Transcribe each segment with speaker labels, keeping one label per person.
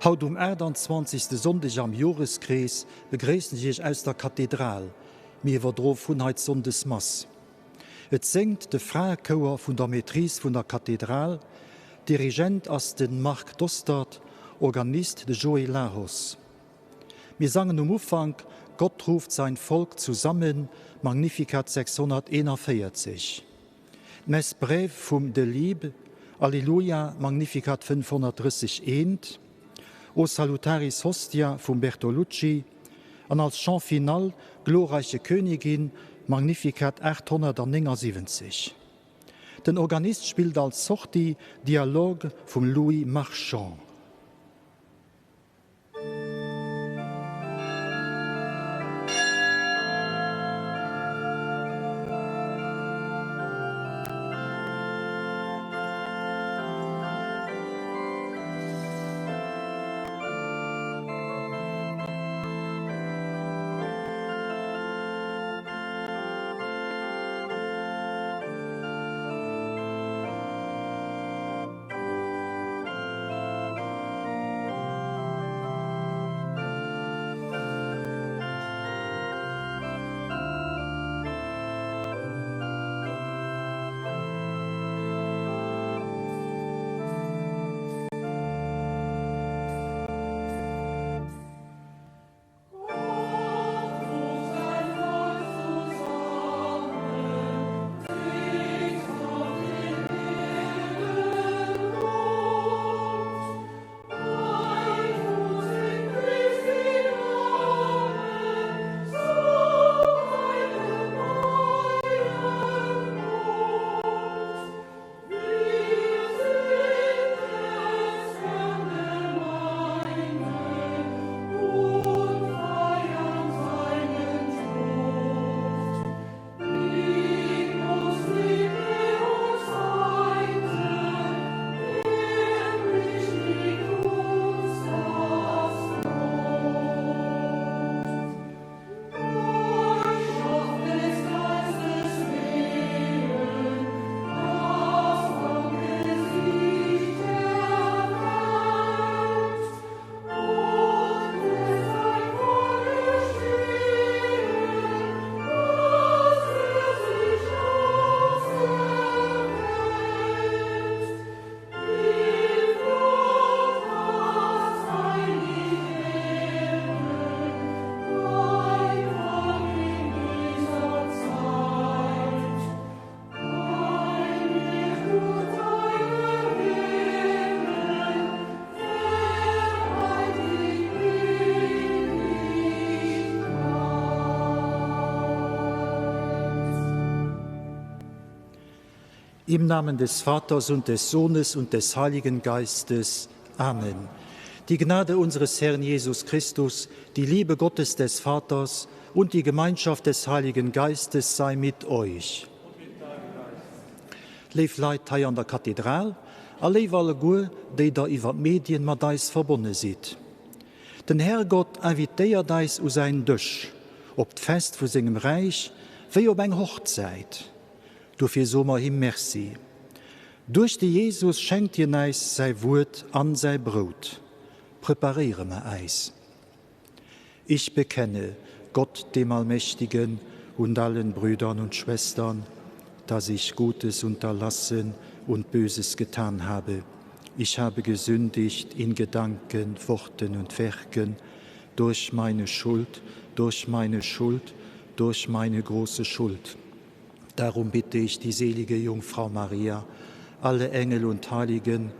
Speaker 1: Haut um 28. Sonndeg am Joreskrees begréissen ech Iech aus der Kathedral. Mir iwwerdroe vun hei d'Sonndesmass. Et séngt de Fraechouer vun der Maîtrise vun der Kathedral. Dirigent ass de Marc Dostert, Organist de Joé Lahos. Mir sangen um Ufank Gott ruft sein Volk zusammen, Magnificat 641. D'Messe brève vum Delibes, Alleluia, Magnificat 530 eent, O salutaris hostia vum Bertolucci an als Chant final Glorreiche Königin, Magnificat 879. Den Organist spillt als Sortie Dialogue vum Louis Marchand. Im Namen des Vaters und des Sohnes und des Heiligen Geistes. Amen. Die Gnade unseres Herrn Jesus Christus, die Liebe Gottes des Vaters und die Gemeinschaft des Heiligen Geistes sei mit euch. Léif Leit hei an der Kathedral a léif alleguer, déi der iwwer d'Medien mat eis verbonne sidd. Den Herrgott invitéiert eis u säin Dësch, op d'Fest vu sengem Räich, wéi op eng Hochzäit. Dofir soe mer him Merci. Duerch de Jesus schenkt hien äis säi Wuert an säi Brout. Preparéiere mer äis. Ich bekenne Gott, dem Allmächtigen, und allen Brüdern und Schwestern, dass ich Gutes unterlassen und Böses getan habe. Ich habe gesündigt in Gedanken, Worten und Werken, durch meine Schuld, durch meine Schuld, durch meine große Schuld. Darum bitte ich die selige Jungfrau Maria, alle Engel und Heiligen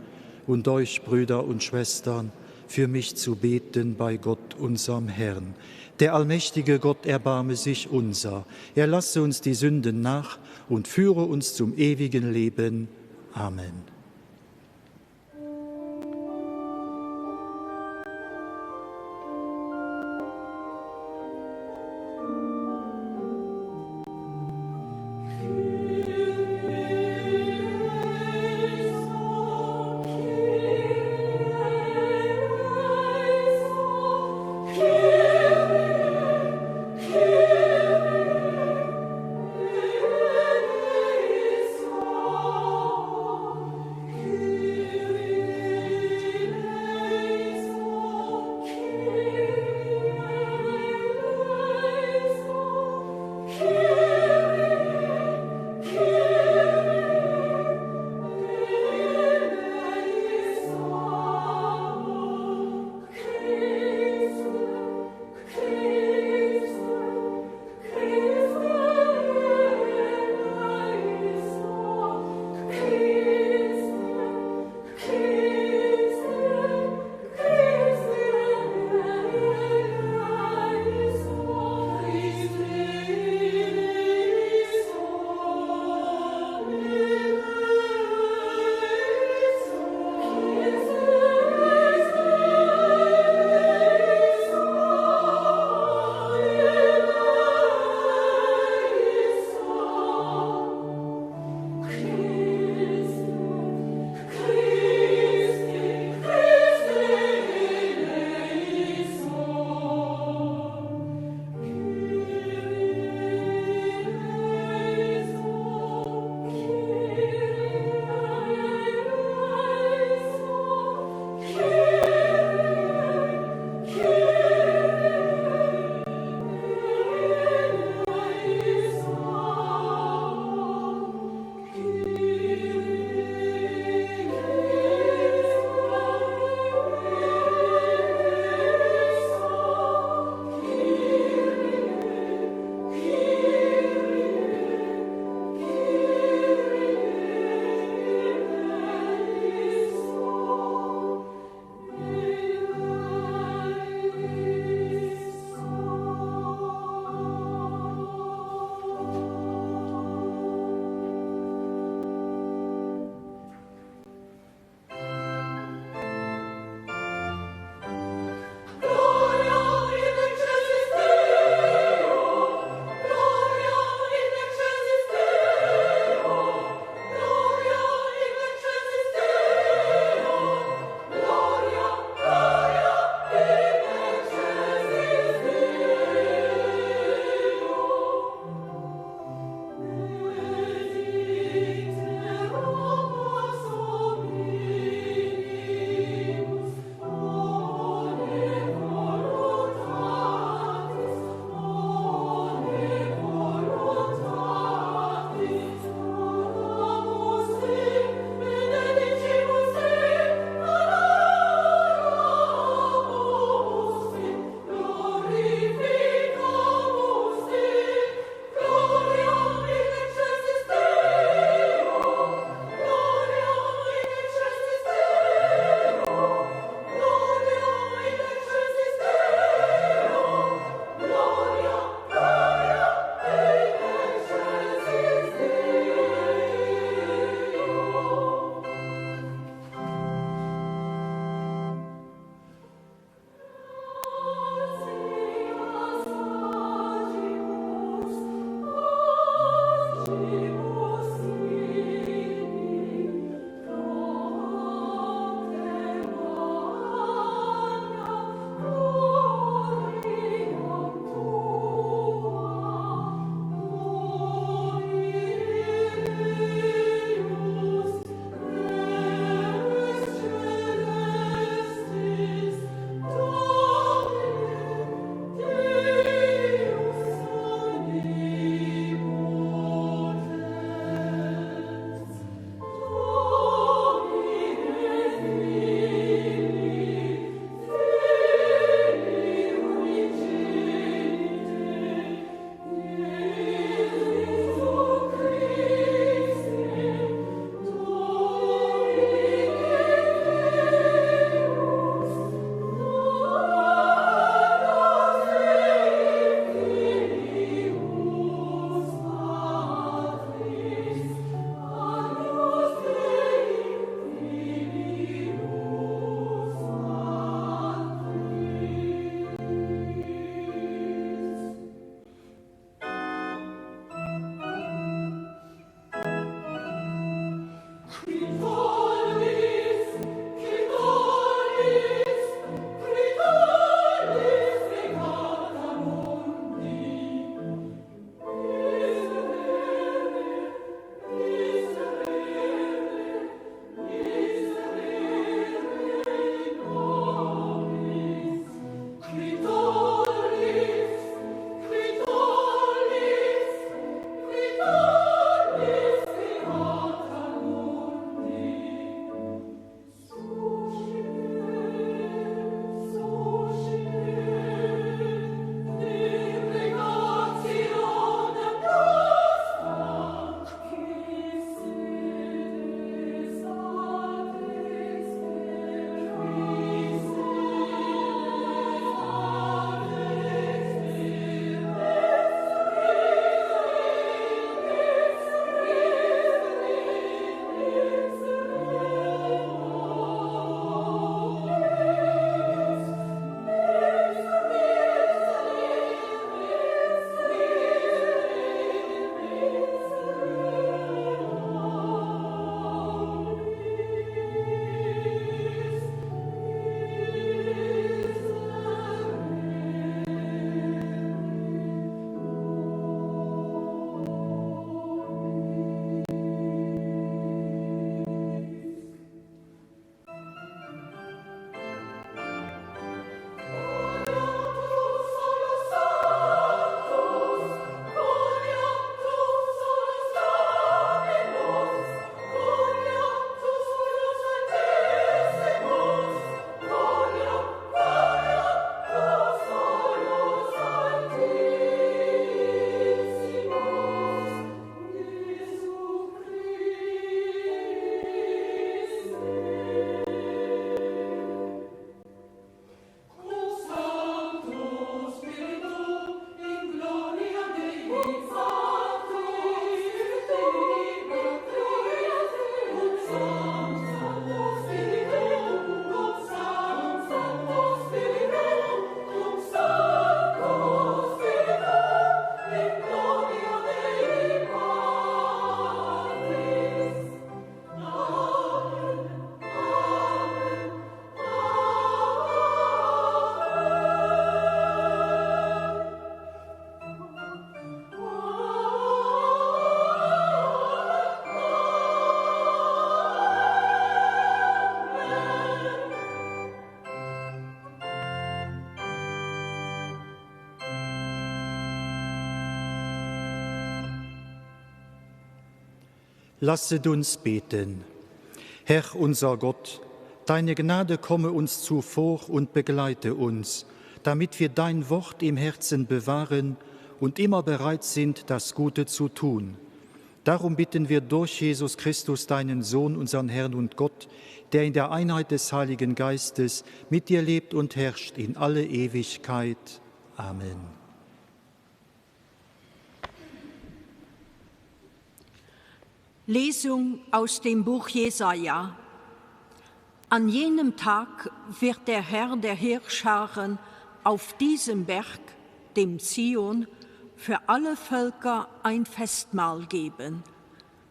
Speaker 1: und euch Brüder und Schwestern, für mich zu beten bei Gott unserem Herrn. Der allmächtige Gott erbarme sich unser, er lasse uns die Sünden nach und führe uns zum ewigen Leben. Amen. Lasset uns beten. Herr unser Gott, deine Gnade komme uns zuvor und begleite uns, damit wir dein Wort im Herzen bewahren und immer bereit sind, das Gute zu tun. Darum bitten wir durch Jesus Christus, deinen Sohn, unseren Herrn und Gott, der in der Einheit des Heiligen Geistes mit dir lebt und herrscht in alle Ewigkeit. Amen.
Speaker 2: Lesung aus dem Buch Jesaja. An jenem Tag wird der Herr der Heerscharen auf diesem Berg, dem Zion, für alle Völker ein Festmahl geben,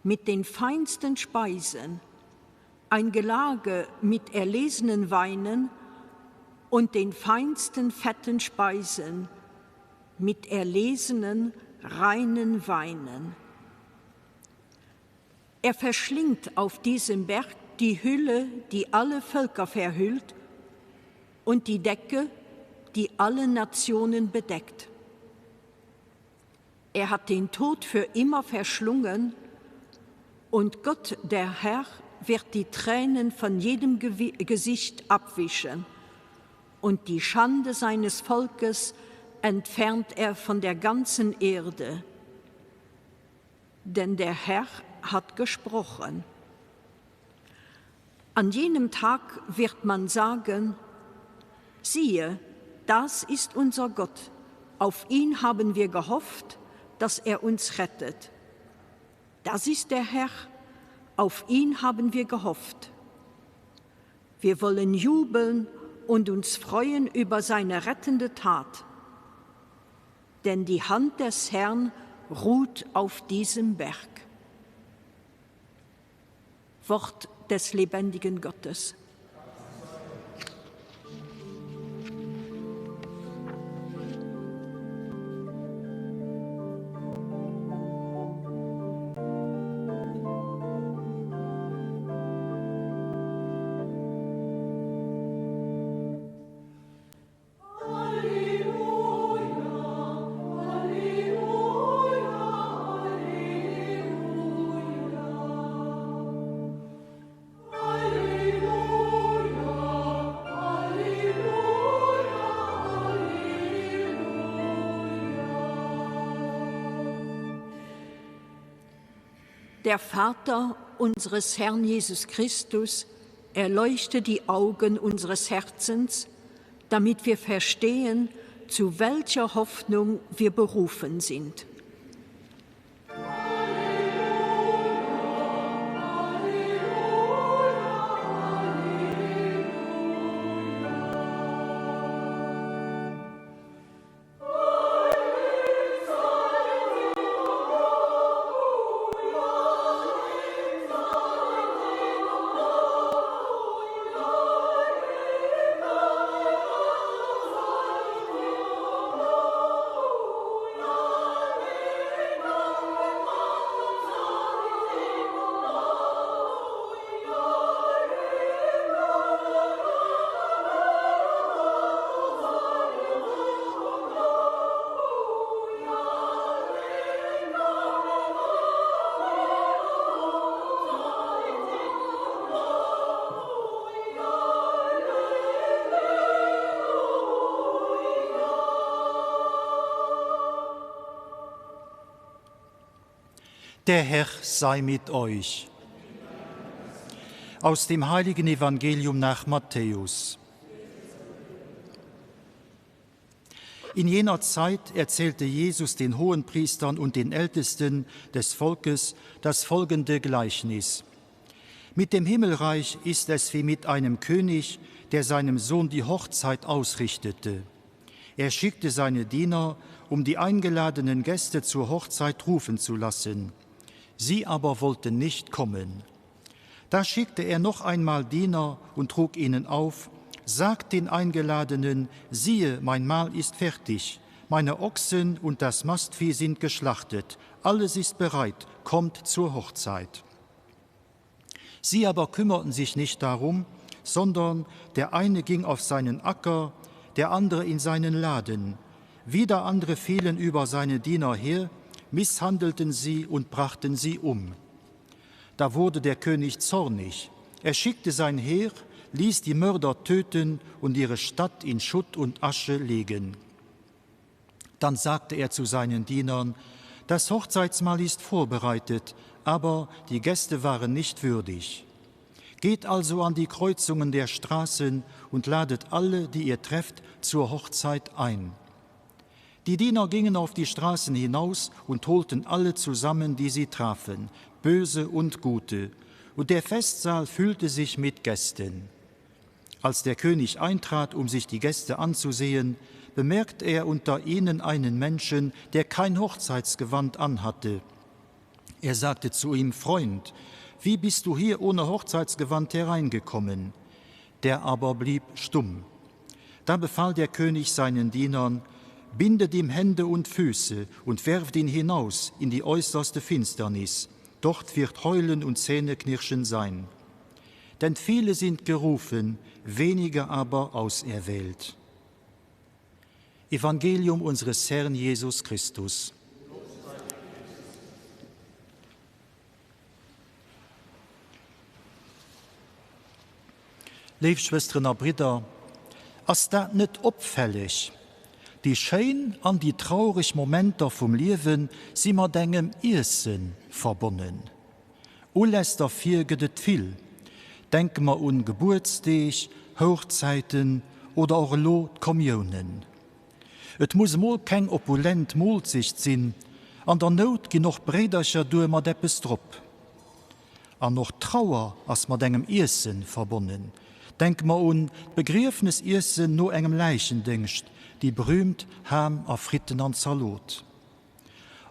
Speaker 2: mit den feinsten Speisen, ein Gelage mit erlesenen Weinen und den feinsten fetten Speisen, mit erlesenen, reinen Weinen. Er verschlingt auf diesem Berg die Hülle, die alle Völker verhüllt, und die Decke, die alle Nationen bedeckt. Er hat den Tod für immer verschlungen, und Gott, der Herr, wird die Tränen von jedem Gesicht abwischen, und die Schande seines Volkes entfernt er von der ganzen Erde. Denn der Herr hat gesprochen. An jenem Tag wird man sagen: Siehe, das ist unser Gott, auf ihn haben wir gehofft, dass er uns rettet. Das ist der Herr, auf ihn haben wir gehofft. Wir wollen jubeln und uns freuen über seine rettende Tat. Denn die Hand des Herrn ruht auf diesem Berg. Wort des lebendigen Gottes. Der Vater unseres Herrn Jesus Christus erleuchte die Augen unseres Herzens, damit wir verstehen, zu welcher Hoffnung wir berufen sind.
Speaker 1: Der Herr sei mit euch. Aus dem heiligen Evangelium nach Matthäus. In jener Zeit erzählte Jesus den Hohenpriestern und den Ältesten des Volkes das folgende Gleichnis. Mit dem Himmelreich ist es wie mit einem König, der seinem Sohn die Hochzeit ausrichtete. Er schickte seine Diener, um die eingeladenen Gäste zur Hochzeit rufen zu lassen. Sie aber wollten nicht kommen. Da schickte er noch einmal Diener und trug ihnen auf: Sagt den Eingeladenen: Siehe, mein Mahl ist fertig, meine Ochsen und das Mastvieh sind geschlachtet, alles ist bereit, kommt zur Hochzeit. Sie aber kümmerten sich nicht darum, sondern der eine ging auf seinen Acker, der andere in seinen Laden. Wieder andere fielen über seine Diener her, misshandelten sie und brachten sie um. Da wurde der König zornig. Er schickte sein Heer, ließ die Mörder töten und ihre Stadt in Schutt und Asche legen. Dann sagte er zu seinen Dienern: Das Hochzeitsmahl ist vorbereitet, aber die Gäste waren nicht würdig. Geht also an die Kreuzungen der Straßen und ladet alle, die ihr trefft, zur Hochzeit ein. Die Diener gingen auf die Straßen hinaus und holten alle zusammen, die sie trafen, böse und gute, und der Festsaal füllte sich mit Gästen. Als der König eintrat, um sich die Gäste anzusehen, bemerkt er unter ihnen einen Menschen, der kein Hochzeitsgewand anhatte. Er sagte zu ihm: Freund, wie bist du hier ohne Hochzeitsgewand hereingekommen? Der aber blieb stumm. Da befahl der König seinen Dienern: Bindet ihm Hände und Füße und werft ihn hinaus in die äußerste Finsternis. Dort wird Heulen und Zähneknirschen sein. Denn viele sind gerufen, wenige aber auserwählt. Evangelium unseres Herrn Jesus Christus. Léif Schwësteren a Bridder, ass dat net opfälleg? Déi schéin an déi traureg Momenter vum Liewe si mat engem Iesse verbonnen. Uläss derfir gëtt et vill, denke mer un Gebuertsdeeg, Houchzäiten oder och elo d'Kommiounen. Et muss emol keng opulent Moolzecht sinn, an der Nout ginn och Bréidercher duer mat eppes drop. An och d'Trauer ass mat engem Iessen verbonnen, denke mer un d'Begriefnesiessen no engem Läichendéngscht, déi berühmt Ham a Fritten an Zalot.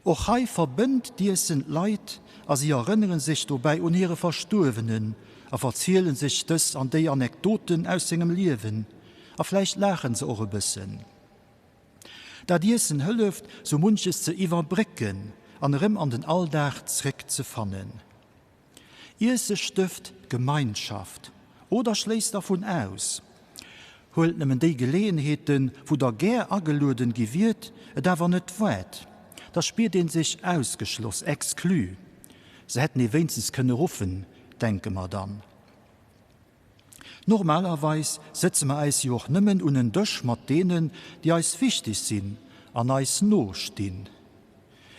Speaker 1: Och hei verbënnt d'Iessen d'Leit a si erënnere sech dobäi un hire Verstuerwenen a verziele sech dës an déi Anekdoten aus sengem Liewen a vläicht laache se och e bëssen. Dat Iessen hëlleft, sou munches ze iwwerbrécken an erëm an den Alldag zréck ze fannen. Iesse stëft Gemeinschaft oder schléisst dervun aus. Huelt nëmmen déi Geleeënheeten, wou der gär agelueden gi wiert, et awer net waart, da spiert een sech ausgeschloss, exclu. Se hätten ee wéinstens kënne ruffen, denke mer dann. Normalerweis sëtze mer äis jo och nëmmen un en Dësch mat deenen, déi eis wichteg sinn an eis no stinn.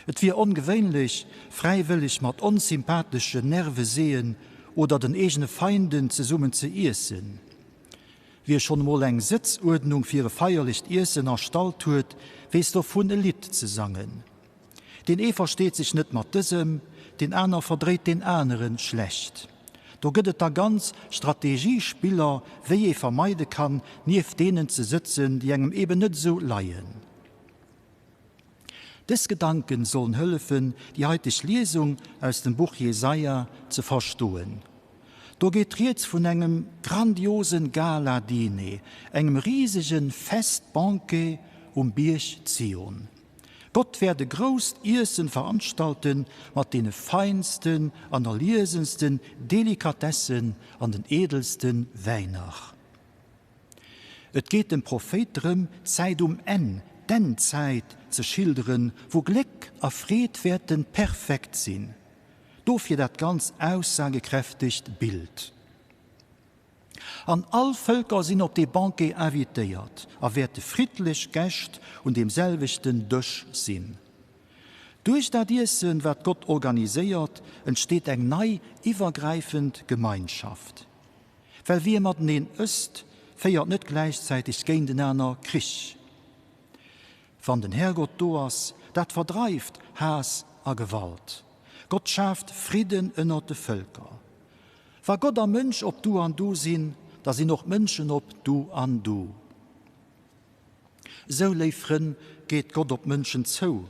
Speaker 1: Et wier ongewéinlech, fräiwëlleg mat onsympatheschen Nerveseeën oder den eegene Feinden zesummen ze iessen. Wie schonn emol eng Sëtzuerdnung fir e feierlecht Iessen erstallt huet, weess dovun e Lidd ze sangen. Deen ee versteet sech net mat dësem, deen aner verdréit deen anere schlecht. Do gëtt et da ganz Strategiespiller, wéi ee vermeide kann, nieft deenen ze sëtzen, déi engem eben net esou leien. Dës Gedanken sollen hëllefen, déi haiteg Liesung aus dem Buch Jesaja ze verstoen. Do geet rieds vun engem grandiosen Gala-Diner, engem risege Fest-Banquet um Bierg Zion. Gott wäert e grousst Iessen veranstalten mat deene feinsten an erliesensten Delikatessen an den edelste Wäiner. Et geet dem Prophéit drëm, d'Zäit um Enn, d'Ennzäit, ze schilderen, wou Gléck a Freed wäerte perfekt sinn. Dofir dat ganz aussagekräftegt Bild. An all Vëlker sinn op dee Banquet invitéiert a wäerte friddlech Gäscht un deem selwechten Dësch sinn. Duerch dat Iessen, wat Gott organiséiert, entsteet eng nei, iwwergräifend Gemeinschaft. Well wie mateneen ësst, féiert net gläichzäiteg géintenaner Krich. Wann den Härgott do ass, dat verdreift Haass a Gewalt. Gott schaaft Fridden ënnert de Vëlker. Wa Gott a Mënsch op Du an Du sinn, da sinn och d'Mënschen op Du an Du. Esou, léif Frënn, geet Gott op d'Mënschen zou,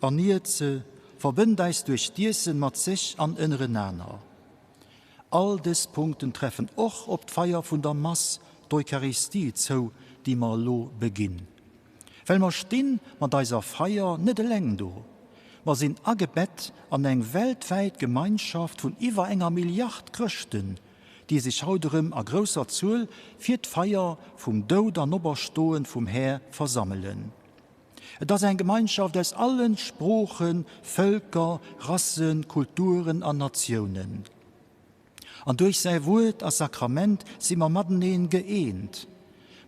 Speaker 1: erniert se, verbënnt eis duerch d'Iessen mat sech an ënnerenaner. All dës Punkten treffen och op d'Feier vun der Mass, d'Eucharistie, zou, déi mer elo beginn. Well mer stinn mat eiser Feier net eleng do. Mer sinn agebett an eng weltwäit Gemeinschaft vun iwwer enger Milliard Chrëschten, déi sech haut erëm a grousser Zuel fir d'Feier vum Doud an Operstoen vum Här versammelen. Et ass eng Gemeinschaft aus allen Sproochen, Vëlker, Rassen, Kulturen an Natiounen. An duerch säi Wuert a Sakrament si mer mateneen gëeent.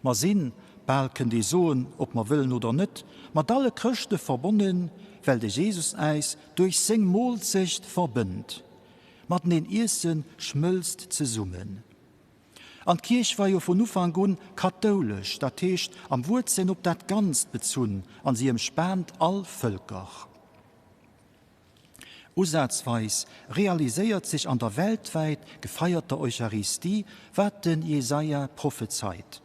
Speaker 1: Mer sinn, bal kënnt ee soen, ob mer wëllen oder net, mat alle Chrëschte verbonnen, well de Jesus äis duerch seng Moolzecht verbënnt. Mateneen iessen schmëlzt zesummen. An d'Kierch war jo vun Ufank un kathoulesch, dat heescht am Wuertsënn op dat Ganzt bezunn, an si ëmspaant all Vëlker. Usazweis realiséiert sech an der weltwäit gefeierter Eucharistie, wat de Jesaja prophezeit,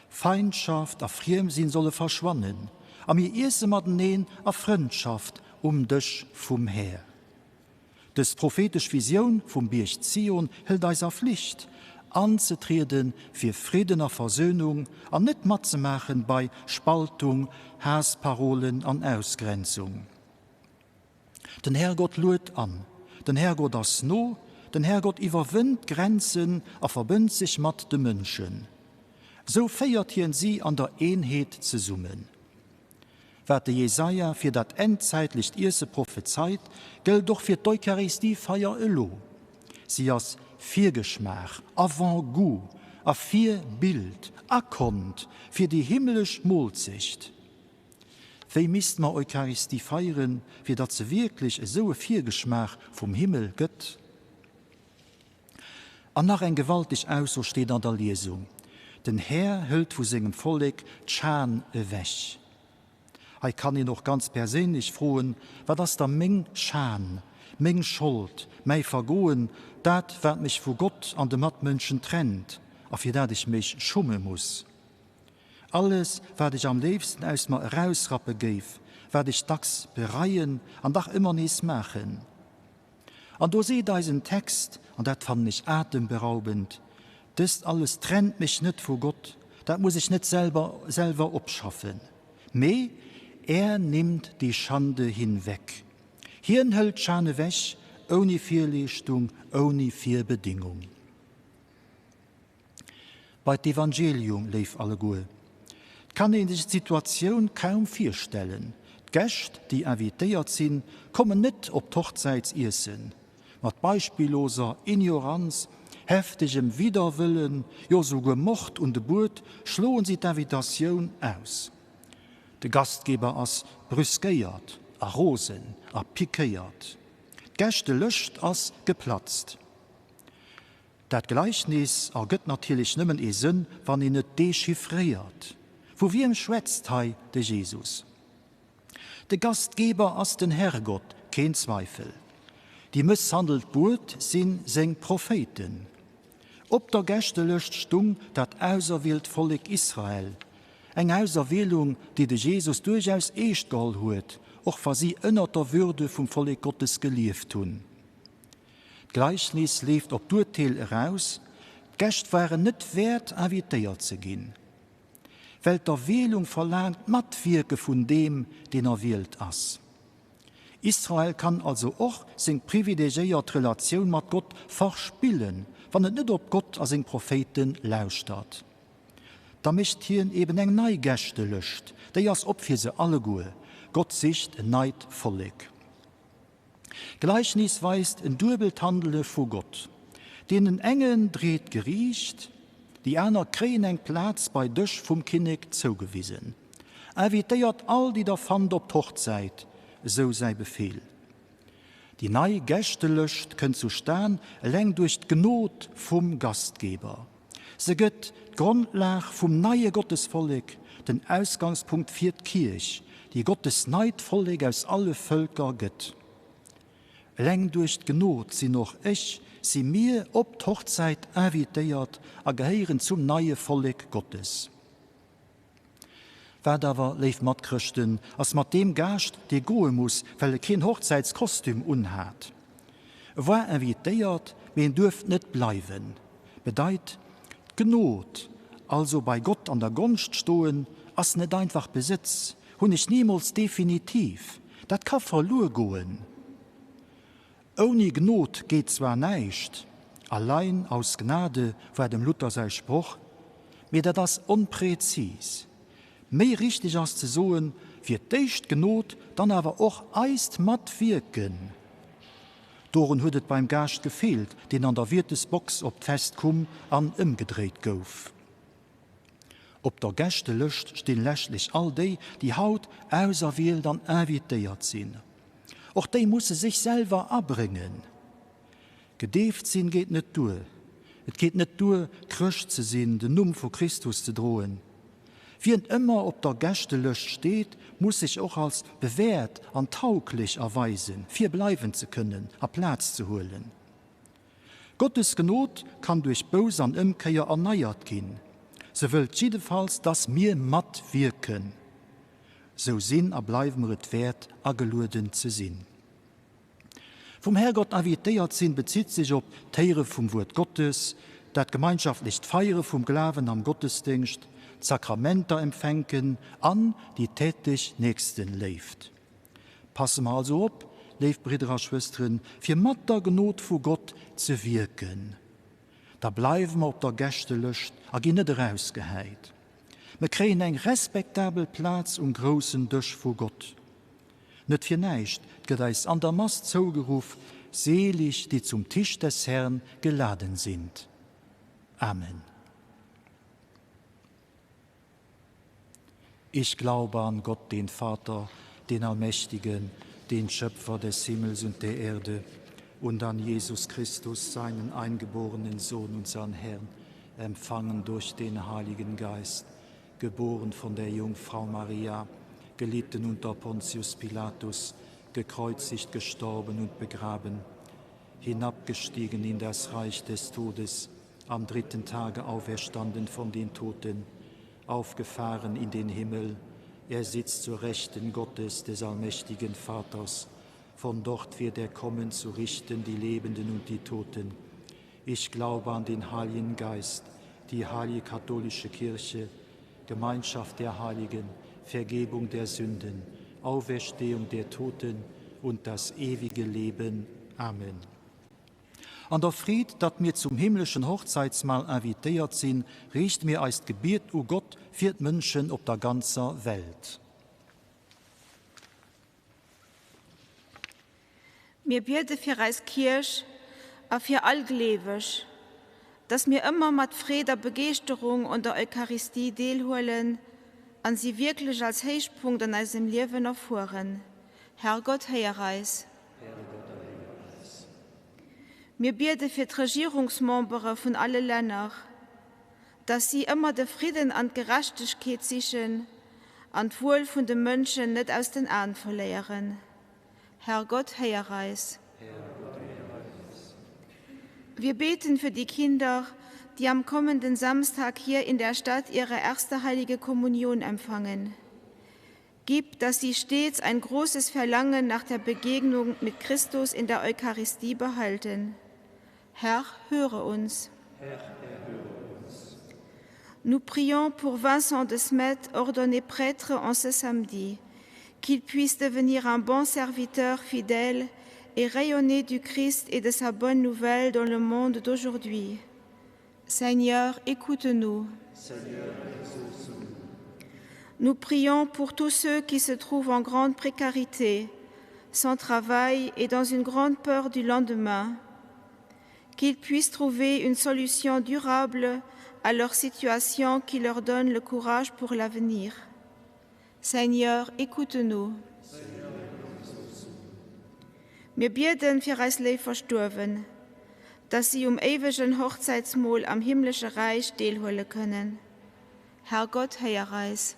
Speaker 1: Feindschaft a Friemsinn solle verschwannen, a mir iesse mateneen a Frëndschaft um Dësch vum Här. Dës prophetesch Visioun vum Bierg Zion hëlt eis a Flicht, anzetriede fir Fridden a Versönung an net matzemaachen bei Spaltung, Haassparolen an Ausgrenzung. Den Herrgott luet an, den Herrgott ass no, den Herrgott iwwerwënnt d'Grenzen a verbënnt sech mat de Mënschen. Sou féiert hien si an der Eenheet zesummen. Wat de Jesaja fir dat endzäitlecht Iesse prophezeit, gëllt och fir d'Eucharistiefeier elo. Si ass Virgeschmaach, Avant-goût, a Virbild, Akont, fir déi himmlesch Moolzecht. Wéi misste mer Eucharistie feieren, fir datt se wierklech esou e Virgeschmaach vum Himmel gëtt? An nach eng gewalteg Ausso steet an der Liesung, Den Här hëlt vu sengem Vollek d'Schan ewech. Hei kann een och ganz perséinlech froen, Wat ass da meng Schan, meng Schold, mäi Vergoen, dat wat mech vu Gott an de Matmënschen trennt a fir dat ech mech schumme muss? Alles wat ech am léifsten aus mer erausrappe géif, wat ech dacks bereien an dach ëmmer nees maachen. An do seet eisen Text, an dat fannen ech atemberaubend, Dëst alles trennt mech net vu Gott, dat muss ech net selber selwer opschaffen, mee Er nimmt die Schande hinweg. Hien hëlt d'Schan ewech, ouni Virleeschtung, ouni Virbedingung. Bei d'Evangelium, léif alleguer. 't kann een sech d'Situatioun kaum virstellen, D'Gäscht, déi invitéiert sinn, kommen net op d'Hochzäitsiessen. Mat beispilloser Ignoranz, heftegem Widderwëllen, jo souguer Mord un de Buet, schloen si d'Invitatioun aus. De Gastgeber ass brüskéiert a rosen a pikéiert. D'Gäschtelëscht ass geplatzt. Dat Gleichnis ergëtt natierlech nëmmen ee Sënn, wann een et dechiffréiert. Vu wiem schwätzt hei de Jesus? De Gastgeber ass den Herrgott, keen Zweifel. Déi mësshandelt Bued si seng Prophéiten. Op der Gäschtelëscht stung dat auserwielt Vollek Israel, eng Auserwielung, déi de Jesus duerchaus eescht geholl huet, och wa si ënnert der Würde vum Vollek Gottes gelieft hunn. D'Gleichnis leeft op d'Urteel eraus, d'Gäscht waren net wäert invitéiert ze ginn, well d'Erwielung verlaangt d'Matwierke vun deem, deen erwielt ass. Israel kann also och seng privilegiéiert Relatioun mat Gott verspillen, wann et net op Gott a seng Prophéite lauschtert. Da mécht hien eben eng nei Gäschtelëscht, déi ass op fir se alleguer. Gott sicht en neit Vollek. D'Gleichnis weist en duebelt Handele vu Gott. Deenen engen dreet d'Geriicht, déi aner kréien eng Plaz bei Dësch vum Kinnek zougewisen. Invitéiert all, déi der fannt, op d'Hochzäit, esou säi Befeel. Déi nei Gäschtelëscht kënnt zustan eleng duerch d'Gnod vum Gastgeber. Se gëtt d'Grondlag vum neie Gottesvollek, den Ausgangspunkt fir d'Kierch, déi Gottes neit Vollek aus alle Vëlker gëtt. Eleng duerch d'Gnod sinn och ech, si mir op d'Hochzäit invitéiert a gehéieren zum neie Vollek Gottes. Wat awer, léif Matchrëschten, ass mat deem Gaascht, dee goe muss, well e keen Hochzäitskostüm unhat? E war invitéiert, mee en duerft net bleiwen. Bedeit, d'Gnod, also bei Gott an der Gonscht stoen, ass net einfach Besëtz, hunn ech nimools definitiv, dat ka verluer goen. Ouni Gnod geet zwar näischt, allein aus Gnade war dem Luther säi Sproch, mee dat ass onpräzis. Méi richteg ass ze soen, fir d'éischt d'Gnod, dann awer och eist Matwierken. Dorun huet et beim Gaascht gefeelt, deen an der Wiertesbox op d'Fest kumm an ëmgedréit gouf. Op der Gäschtelëscht stinn leschtlech all déi, déi haut auserwielt an invitéiert sinn. Och déi musse sech selwer abréngen. Gedeeft sinn geet net duer. Et geet net duer, Chrëscht ze sinn, den Numm vu Christus ze droen. Wien ëmmer op der Gäschtelëscht steet, muss sech och als bewäert an tauglech erweisen, fir bleiwen ze kënnen a Plaz ze huelen. Gottes Gnod kann duerch Bouss an Ëmkéier erneiert ginn. Se wëllt jiddefalls, dass mir matwierken. Sou sinn a bleiwe mer et wäert, agelueden ze sinn. Vum Härgott invitéiert sinn bezitt sech op d'Héiere vum Wuert Gottes, dat gemeinschaftlecht Feiere vum Glawen am Gottesdéngscht, d'Sakramenter empfänken an déi täteg Nächstenléift. Passe mer also op, léif Bridder a Schwësteren, fir mat der Gnod vu Gott ze wierken. Da bleiwe mer op der Gäschtelëscht a ginn net erausgehäit. Mer kréien eng respektabel Plaz um groussen Dësch vu Gott. Net fir näischt gëtt eis an der Mass zougeruff, Selig, die zum Tisch des Herrn geladen sind. Amen. Ich glaube an Gott, den Vater, den Allmächtigen, den Schöpfer des Himmels und der Erde, und an Jesus Christus, seinen eingeborenen Sohn, unseren Herrn, empfangen durch den Heiligen Geist, geboren von der Jungfrau Maria, gelitten unter Pontius Pilatus, gekreuzigt, gestorben und begraben, hinabgestiegen in das Reich des Todes, am dritten Tage auferstanden von den Toten, aufgefahren in den Himmel, er sitzt zur Rechten Gottes des allmächtigen Vaters, von dort wird er kommen zu richten die Lebenden und die Toten. Ich glaube an den Heiligen Geist, die heilige katholische Kirche, Gemeinschaft der Heiligen, Vergebung der Sünden, Auferstehung der Toten und das ewige Leben. Amen. An der Freed, datt mir zum himmleschen Hochzeitsmahl invitéiert sinn, riichte mir eist Gebiet u Gott fir d'Mënschen op der ganzer Welt.
Speaker 3: Mir biede fir eis Kierch a fir all Gleeweg, dass mir ëmmer mat Freed a Begeeschterung un der Eucharistie deelhuelen an si wierklech als Héichpunkt an eisem Liewen erfueren. Herrgott, héier eis. Mir biede fir d'Regierungsmembere vun alle Länner, dass si ëmmer de Fridden an d'Gerechtegkeet sichen an d'Wuel vun de Mënschen net aus den Aen verléieren. Herrgott, héier eis. Wir beten für die Kinder, die am kommenden Samstag hier in der Stadt ihre erste heilige Kommunion empfangen. Gib, dass sie stets ein großes Verlangen nach der Begegnung mit Christus in der Eucharistie behalten. Herr, höre uns.
Speaker 1: Herr, erhöre uns.
Speaker 3: Nous prions pour Vincent de Smet, ordonné prêtre en ce samedi, qu'il puisse devenir un bon serviteur fidèle et rayonner du Christ et de sa bonne nouvelle dans le monde d'aujourd'hui. Seigneur, écoute-nous. Nous prions pour tous ceux qui se trouvent en grande précarité, sans travail et dans une grande peur du lendemain, qu'ils puissent trouver une solution durable à leur situation qui leur donne le courage pour l'avenir. Seigneur, écoute-nous. Mir bieden fir eis léif Verstuerwen, dass si um éiwegen Hochzäitsmol am himmlesche Räich deelhuele kënnen. Herrgott, héier eis.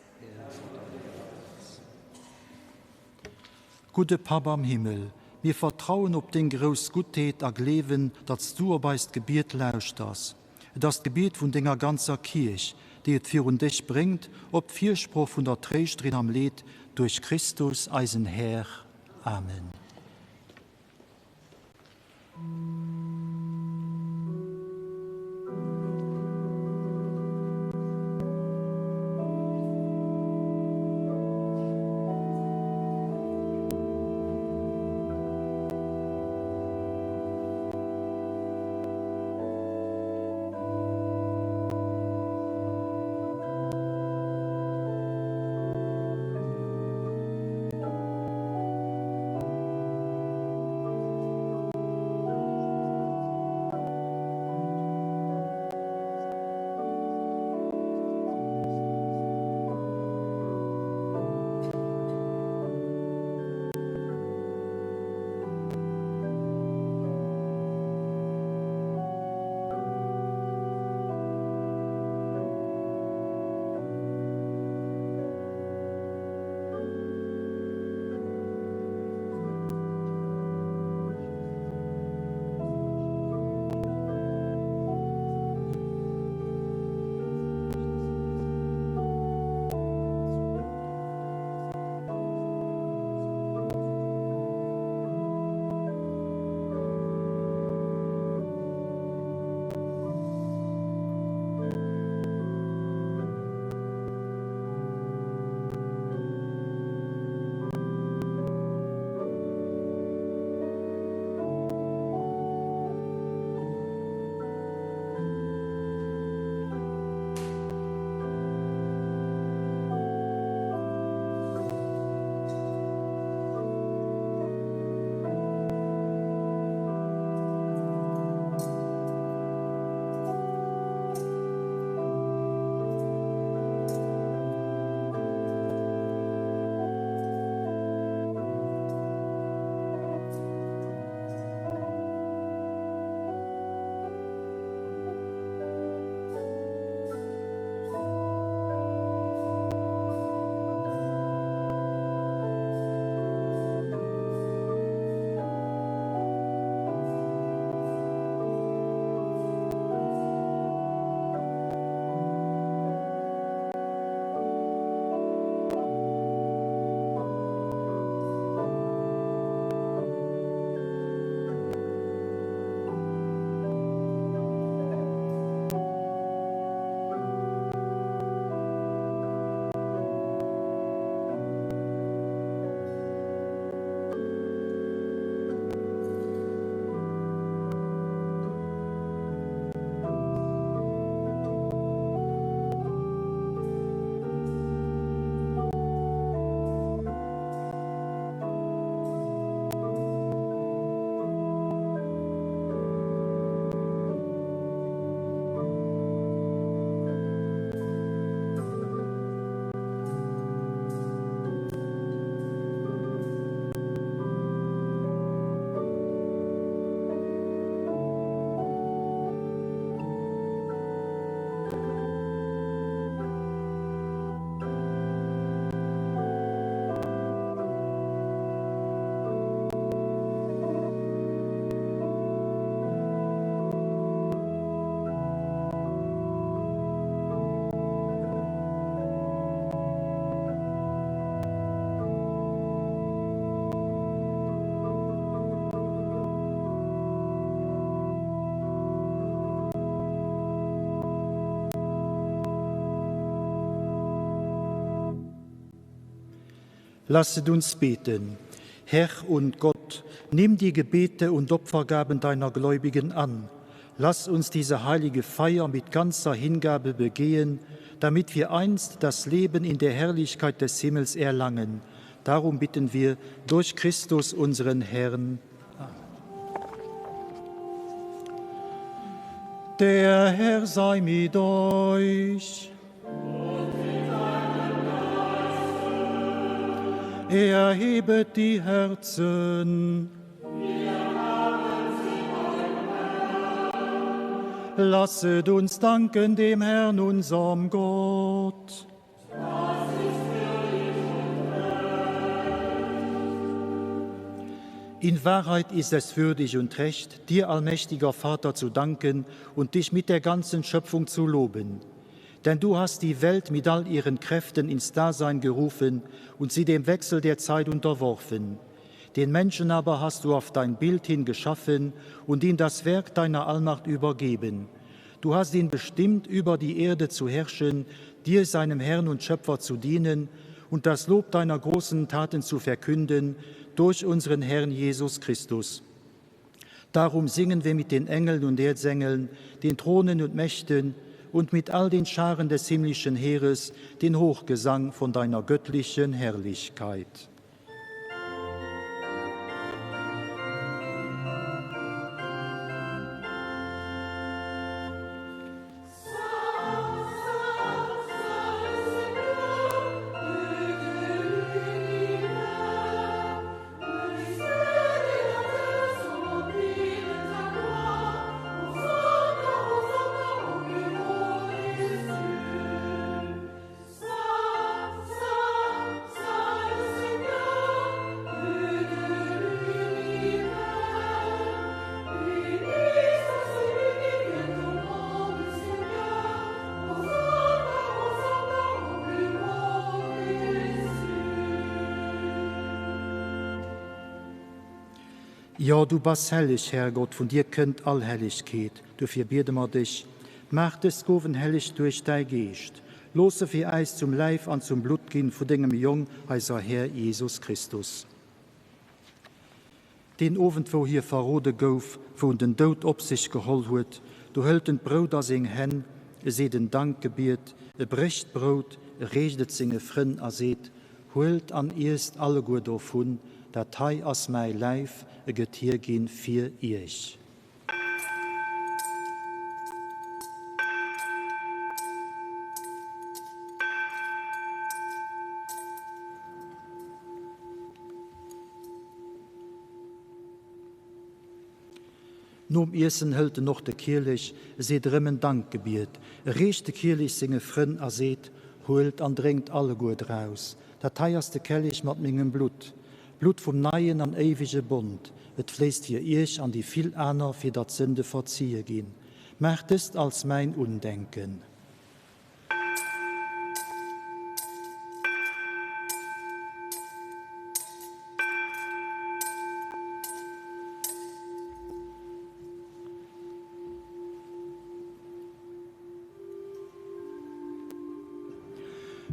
Speaker 1: Gudde Papp am Himmel, mir vertrauen op deng grouss Guttheet a gleewen, datt s du op eist Gebiet lauschters. Et ass d'Gebiet vun denger ganzer Kierch, déi et virun dech bréngt, op d'Firsproch vun der Tréischterin am Leed, duerch Christus, eisen Här. Amen. Lasset uns beten. Herr und Gott, nimm die Gebete und Opfergaben deiner Gläubigen an. Lass uns diese heilige Feier mit ganzer Hingabe begehen, damit wir einst das Leben in der Herrlichkeit des Himmels erlangen. Darum bitten wir durch Christus unseren Herrn. Amen. Der Herr sei mit euch. Erhebet die Herzen. Lasset uns danken dem Herrn, unserem Gott. In Wahrheit ist es würdig und recht, dir, allmächtiger Vater, zu danken und dich mit der ganzen Schöpfung zu loben. Denn du hast die Welt mit all ihren Kräften ins Dasein gerufen und sie dem Wechsel der Zeit unterworfen. Den Menschen aber hast du auf dein Bild hin geschaffen und ihm das Werk deiner Allmacht übergeben. Du hast ihn bestimmt, über die Erde zu herrschen, dir, seinem Herrn und Schöpfer, zu dienen und das Lob deiner großen Taten zu verkünden durch unseren Herrn Jesus Christus. Darum singen wir mit den Engeln und Erzengeln, den Thronen und Mächten und mit all den Scharen des himmlischen Heeres den Hochgesang von deiner göttlichen Herrlichkeit. Jo, du bass helleg, Härgott, vun dir kënnt all Hellegkeet. Dofir biede mer dech, Maach dës Gowen helleg duerch däi Geescht. Looss se fir äis zum Läif an zum Blutt ginn vu dengem Jong, eiser Här Jesus Christus. Deen Owend, wou hie verrode gouf, wou en den Doud op sech geholl huet, do hëlt en d'Brout a seng Hänn, e seet en Dankgebiet, e brécht d'Brout, e reecht et senge Frënn a seet, Huelt an iesst alleguer dovun, dat hei ass mäi Läif, e gëtt hierginn fir iech. Nom Iessen hëlt en och de Kielech, e seet erëm en Dankgebiet, e reecht de Kielech senge Frënn a seet, Huelt an drénkt alleguer draus, dat hei ass de Kellich mat mengem Blutt, d'Blutt vum neien an éiwege Bond, et fléisst fir iech an déi vill aner, fir datt d'Sënde verzie ginn. Maacht dëst als mäin Undenken.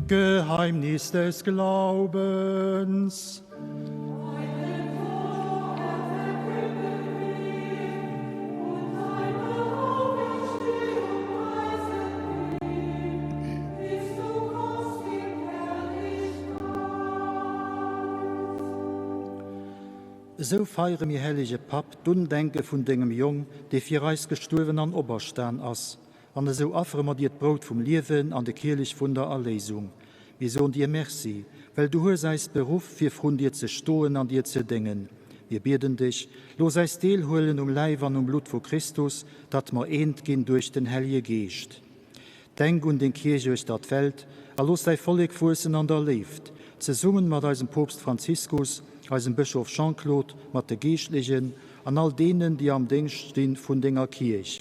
Speaker 1: Geheimnis des Glaubens. Esou feiere mir, hellege Papp, d'Undenke vun dengem Jong, dee fir eis gestuerwen an operstan ass. An esou affere mer dir d'Brout vum Liewen an de Kielech vun der Erléisung. Mir soen dir Merci, well du hues eis beruff, fir vrun dir ze stoen an dir ze déngen. Mir bieden dech, looss eis deelhuelen um Läif an um Blutt vu Christus, datt mer eent ginn duerch den Hellje Geescht. Denk un deng Kierch uechter d'Welt a looss däi Vollek wuessen an der Léift, zesummen mat eisem Poopst Franziskus, eisem Bëschof Jean-Claude, mat de Geeschtlechen an all deenen, déi am Déngscht stinn vun denger Kierch.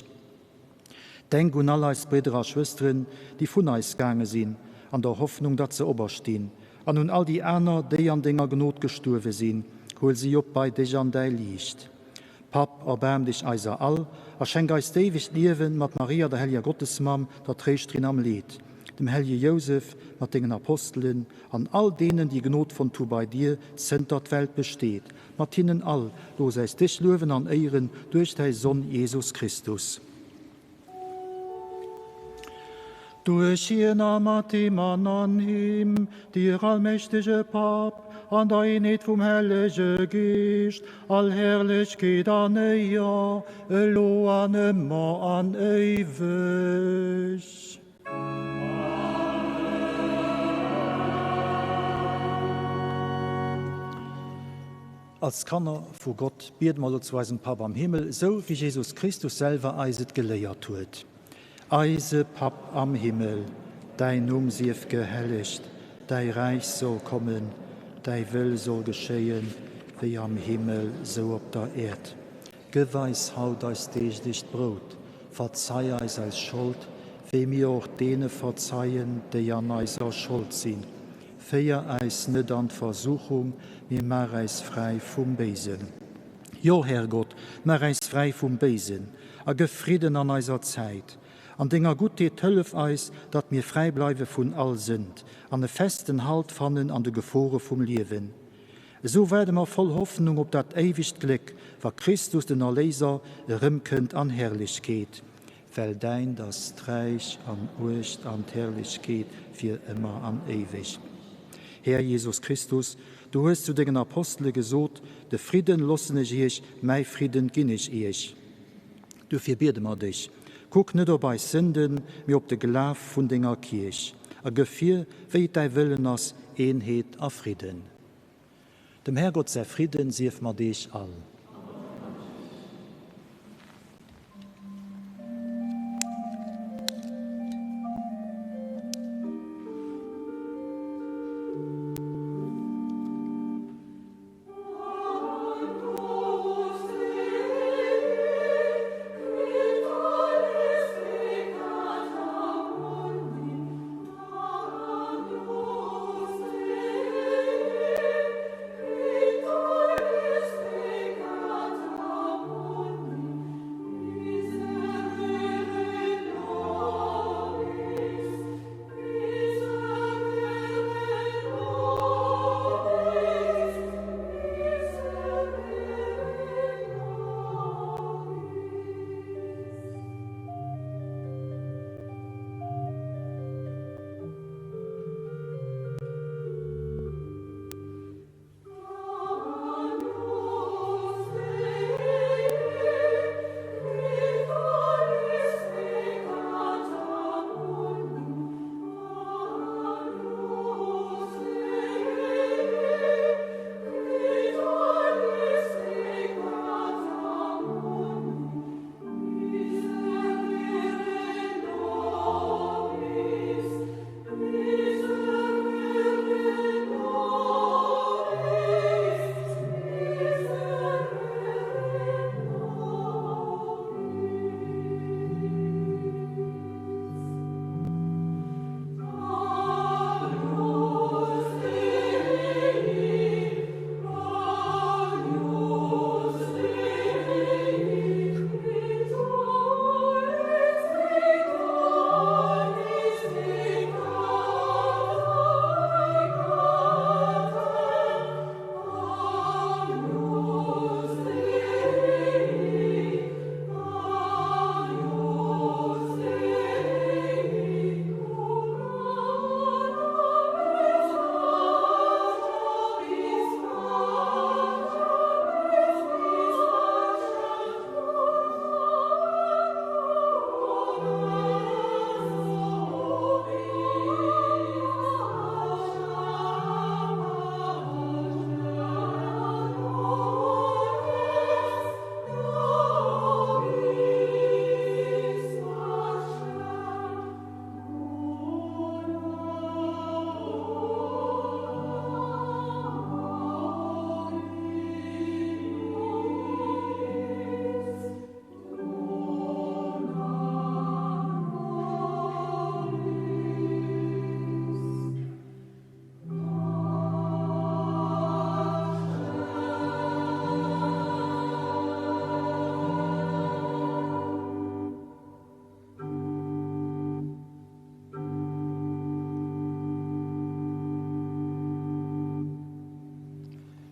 Speaker 1: Denk un all eis Bridder a Schwësteren, déi vun eis gaange sinn, an der Hoffnung, datt se operstinn, an un all déi aner, déi an denger Gnod gestuerwe sinn, huel si op bei dech an däi Liicht. Papp, erbaarm dech eiser all, a schenk eis d'éiwegt Liewen mat Maria, der helleger Gottesmamm, der Tréischterin am Leed. Dem hellje Jousef mat dengen Apostelen an all deenen, déi Gnod fonnt hu bei dir, zënter d'Welt besteet, mat hinnen all, looss äis dech luewen an éieren duerch däi Sonn Jesus Christus. Duerch hien a mat him an an him, dir allmächtege Papp, an der Eenheet vum Hellege Geescht, all Herrlechkeet an Éier, elo an ëmmer an éiweg. Als Kanner vu Gott biede mer elo zu eisem Papp am Himmel, esou wéi Jesus Christus selwer eis et geléiert huet. Eise Papp am Himmel, däin Numm sief gehellegt, däi Räich soll kommen, däi Wëll soll geschéien, wéi am Himmel, sou op der Äerd. Gëff eis haut eist deeglecht Brout. Verzei eis eis Schold, wéi mir och deene verzeien, déi an eiser Schold sinn. Féier äis net an d'Versuchung, mee maach äis fräi vum Béisen. Jo, Härgott, maach äis fräi vum Béisen a gëff Fridden an eiser Zäit. An denger Guttheet hëllef eis, datt mir fräi bleiwe vun all Sënd an e festen Halt fannen an de Gefore vum Liewen. Esou waarde mer voll Hoffnung op dat éiwegt Gléck, wa Christus, den Erléiser, erëmkënnt an Herrlechkeet. Well däint ass d'Räich an d'Muecht an d'Herrlechkeet fir ëmmer an éiweg. Här Jesus Christus, du hues zu dengen Apostele gesot, De Fridden loossen ech iech, mäi Fridden ginn ech iech. Duerfir biede mer dech, Kuck net op eis Sënden, mee op de Glaf vun denger Kierch, a gëff hir, wéi et däi Wëllen ass, Eenheet a Fridden. Dem Härgott säi Fridden sief mat iech all.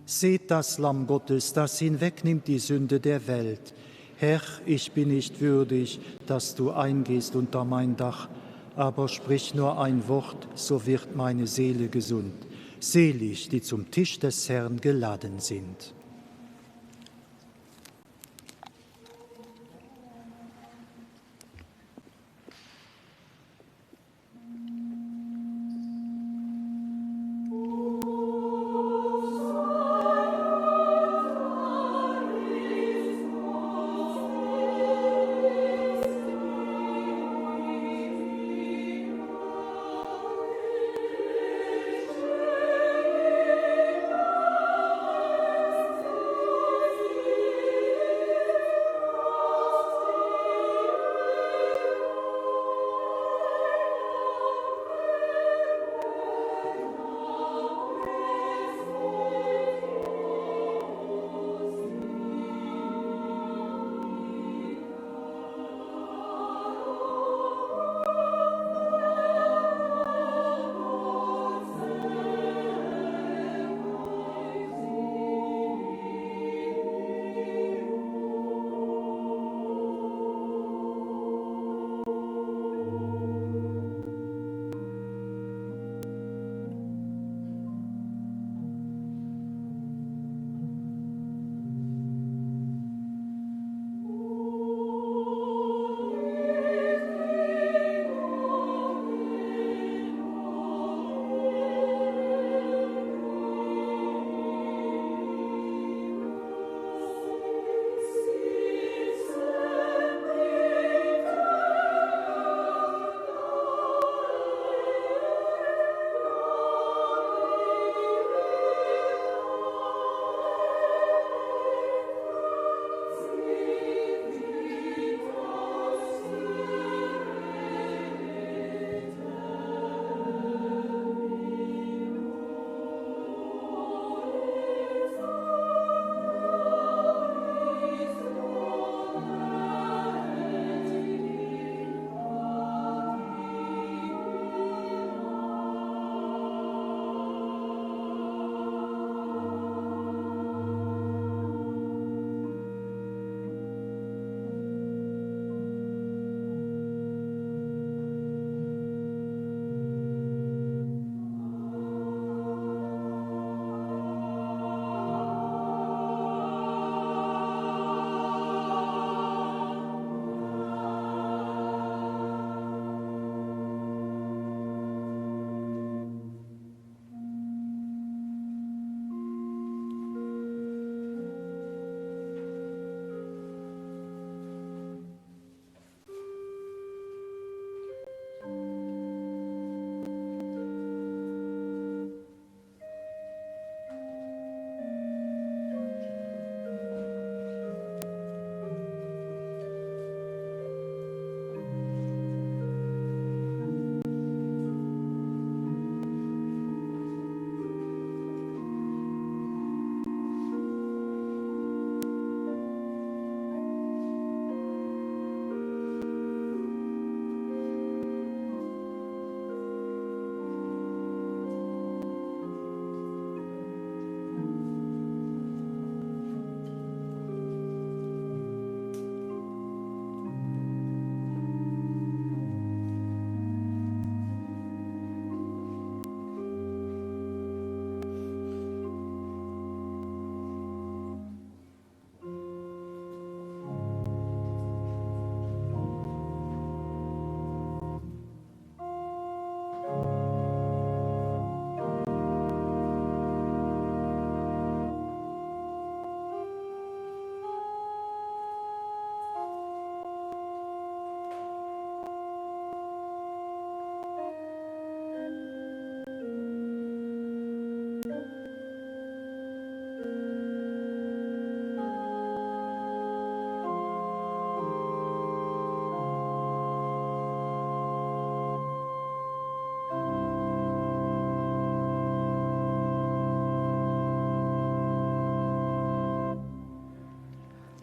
Speaker 1: Seht das Lamm Gottes, das hinwegnimmt die Sünde der Welt. Herr, ich bin nicht würdig, dass du eingehst unter mein Dach, aber sprich nur ein Wort, so wird meine Seele gesund. Selig, die zum Tisch des Herrn geladen sind.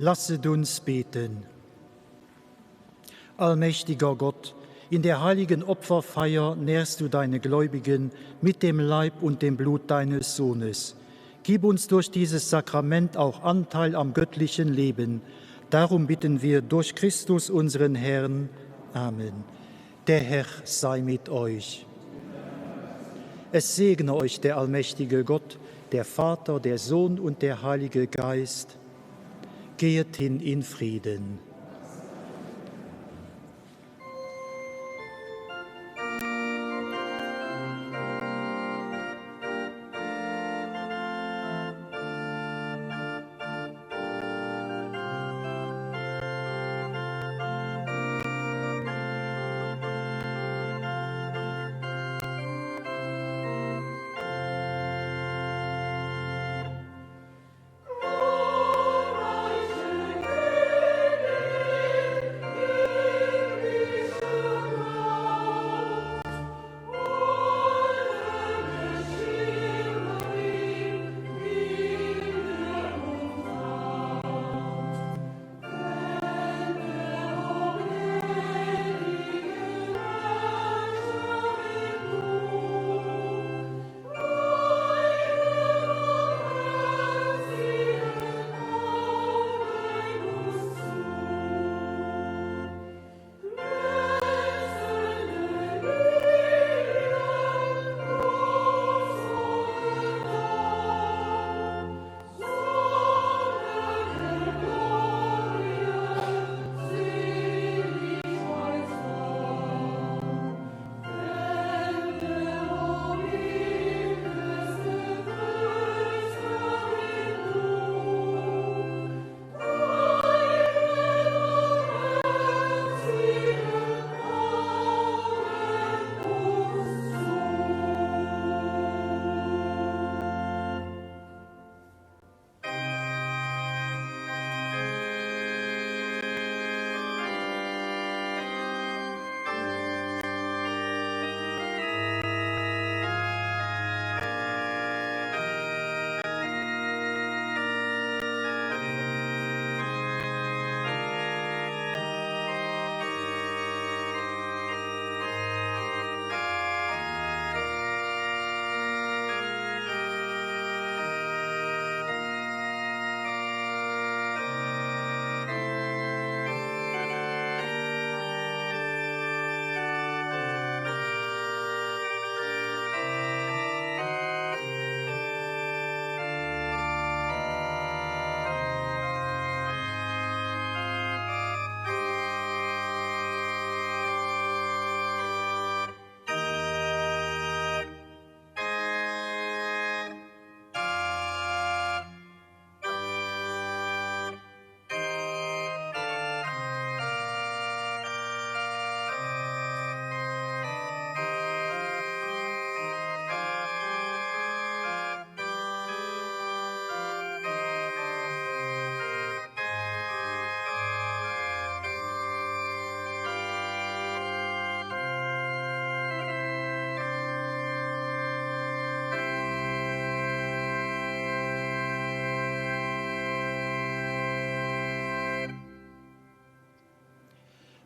Speaker 1: Lasset uns beten. Allmächtiger Gott, in der heiligen Opferfeier nährst du deine Gläubigen mit dem Leib und dem Blut deines Sohnes. Gib uns durch dieses Sakrament auch Anteil am göttlichen Leben. Darum bitten wir durch Christus unseren Herrn. Amen. Der Herr sei mit euch. Es segne euch der allmächtige Gott, der Vater, der Sohn und der Heilige Geist. Gehet hin in Frieden.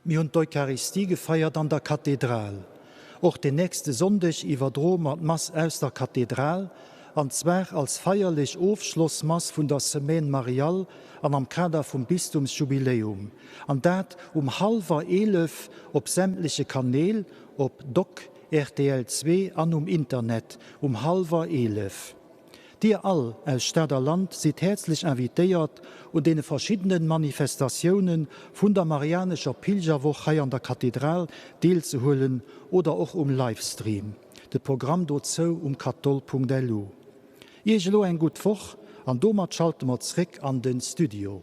Speaker 1: Mir hunn d'Eucharistie gefeiert an der Kathedral. Och den nächste Sonndeg iwwerdroe mer d'Mass aus der Kathedral, an zwar als feierlech Ofschlossmass vun der Semaine Mariale an am Kader vum Bistumsjubiläum, an dat um hallwer 11 op sämtleche Kanäl, op Doc, rtl 2 an um Internet um hallwer 11. Dir all aus Stad a Land sidd häerzlech invitéiert un deene verschiddenen Manifestatiounen vun der Marianescher Pilgerwoch hei an der Kathedral deelzehuelen oder och um Livestream. De Programm dozou um katholl.lu. Iech elo eng gutt Woch an domat schalte mer zréck an den Studio.